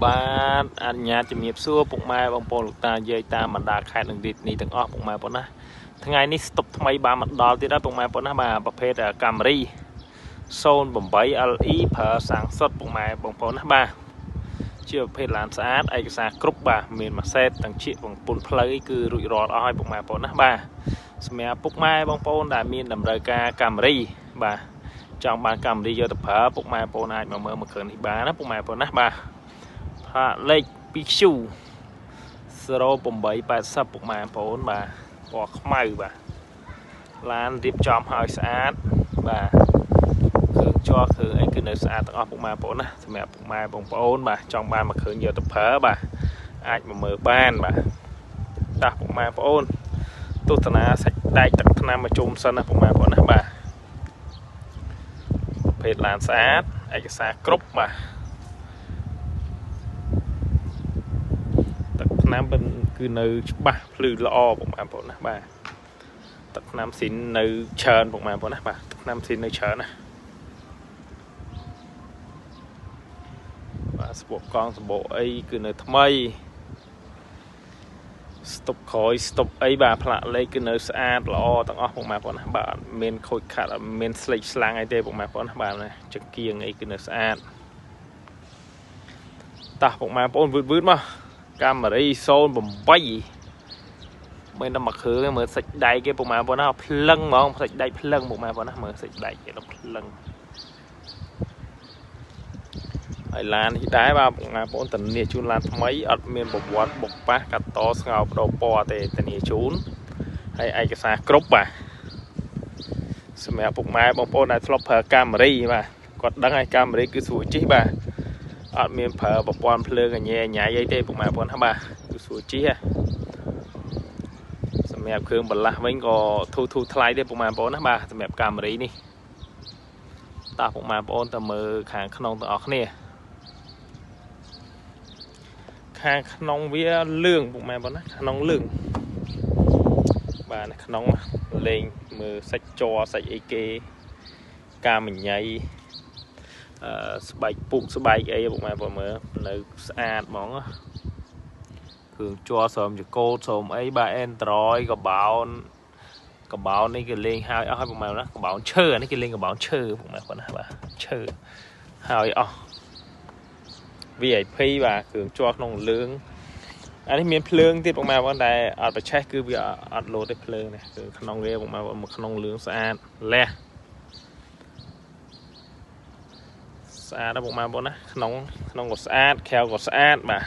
បាទអនុញ្ញាតជំរាបសួរពុកម៉ែបងប្អូនលោកតាយាយតាមបណ្ដាខេត្តនិងរាជធានីទាំងអស់ពុកម៉ែបងប្អូនណាថ្ងៃនេះស្តុបថ្មីបានមកដល់ទៀតហើយពុកម៉ែបងប្អូនណាបាទប្រភេទ Camry 08 LE ប្រើសាំងសុទ្ធពុកម៉ែបងប្អូនណាបាទជាប្រភេទឡានស្អាតឯកសារគ្រប់បាទមានម៉ាសេតទាំងជៀកបងពុនផ្លូវគឺរួចរាល់អស់ហើយពុកម៉ែបងប្អូនណាបាទសម្រាប់ពុកម៉ែបងប្អូនដែលមានតម្រូវការ Camry បាទចង់បាន Camry យកទៅប្រើពុកម៉ែបងប្អូនអាចមកមើលមកគ្រឿងនេះបានណាពុកម៉ែបងប្អូនណាបាទផាកលេខ 2Q 0880ពុកម៉ែបងប្អូនបាទពណ៌ខ្មៅបាទឡានរៀបចំឲ្យស្អាតបាទគ្រឿងជ័រគ្រឿងអីគឺនៅស្អាតទាំងអស់ពុកម៉ែបងប្អូនណាសម្រាប់ពុកម៉ែបងប្អូនបាទចង់បានមកគ្រឿងយកទៅប្រើបាទអាចមកមើលបានបាទតោះពុកម៉ែបងប្អូនទស្សនាសាច់ដែកទឹកថ្នាំមកជុំសិនណាពុកម៉ែបងប្អូនណាបាទប្រភេទឡានស្អាតឯកសារគ្រប់បាទទឹកថ្នាំគឺនៅច្បាស់ភ្លឺល្អពុកម៉ែបងប្អូនណាបាទទឹកថ្នាំស៊ីននៅច្រើនពុកម៉ែបងប្អូនណាបាទទឹកថ្នាំស៊ីននៅច្រើនណាបាទស្ពកកង់សម្បកអីគឺនៅថ្មីស្តុបក្រោយស្តុបអីបាទផ្លាកលេខគឺនៅស្អាតល្អទាំងអស់ពុកម៉ែបងប្អូនណាបាទអត់មានខូចខាត់អត់មានស្លេកស្លាំងអីទេពុកម៉ែបងប្អូនណាបាទណាចង្គៀងអីគឺនៅស្អាតតោះពុកម៉ែបងប្អូនវឺតវឺតមក Camry 08មិនដល់មកគ្រឿងមើលសាច់ដែកគេពុកម៉ែបងប្អូនណាភ្លឹងហ្មងសាច់ដែកភ្លឹងពុកម៉ែបងប្អូនណាមើលសាច់ដែកគេដល់ភ្លឹងហើយឡាននេះដែរបាទពុកម៉ែបងប្អូនធានាជូនឡានថ្មីអត់មានប្រវត្តិបុកប៉ះកាត់តស្ងោបដូរពណ៌ទេធានាជូនហើយឯកសារគ្រប់បាទសម្រាប់ពុកម៉ែបងប្អូនដែលធ្លាប់ប្រើ Camry បាទគាត់ដឹងហើយ Camry គឺស្រួលជិះបាទអត់មានប្រើប្រព័ន្ធភ្លើងញ៉ែញ៉ៃអីទេពុកម៉ែបងប្អូនបាទគឺស្រួលជិះសម្រាប់គ្រឿងបន្លាស់វិញក៏ធូរធូរថ្លៃទេពុកម៉ែបងប្អូនណាបាទសម្រាប់ Camry នេះតោះពុកម៉ែបងប្អូនទៅមើលខាងក្នុងទាំងអស់គ្នាខាងក្នុងវាលឿងពុកម៉ែបងប្អូនណាក្នុងលឿងបាទក្នុងលេងមើលសាច់ជ័រសាច់អីគេកាមញ៉ៃស្បែកពុកស្បែកអីពុកម៉ែបងមើលនៅស្អាតហ្មងគ្រឿងជ័រស្រោមចកោតស្រោមអីបាទ Android កបោនកបោននេះគេលេងហើយអស់ហើយពុកម៉ែណាកបោនឈើអានេះគេលេងកបោនឈើពុកម៉ែបងណាបាទឈើហើយអស់ VIP បាទគ្រឿងជ័រក្នុងលឿងអានេះមានភ្លើងទៀតពុកម៉ែបងតែអត់ប្រឆេះគឺវាអត់លោតទេភ្លើងនេះគឺក្នុងវាពុកម៉ែបងមកក្នុងលឿងស្អាតលះស្អាតណាស់ពុកម៉ែបងណាក្នុងក្នុងក៏ស្អាតក្រៅក៏ស្អាតបាទ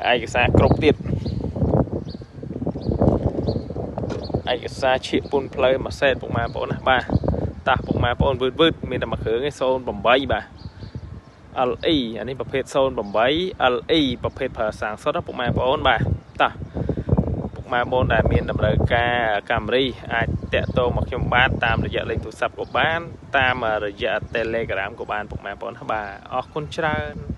ហើយឯកសារគ្រប់ទៀតឯកសារឈៀកពុនផ្លូវមួយសេតពុកម៉ែបងណាបាទតោះពុកម៉ែបងវឺតវឺតមានតែមួយគ្រឿងឯ08បាទ LE អានេះប្រភេទ08 LE ប្រភេទប្រើសាំងសុទ្ធពុកម៉ែបងប្អូនបាទតោះពុកម៉ែបងដែលមានតម្រូវការ Camry អាចតាក់ទងមកខ្ញុំបានតាមរយៈលេខទូរស័ព្ទក៏បានតាមរយៈ Telegram ក៏បានពុកម៉ែបងប្អូនបាទអរគុណច្រើន។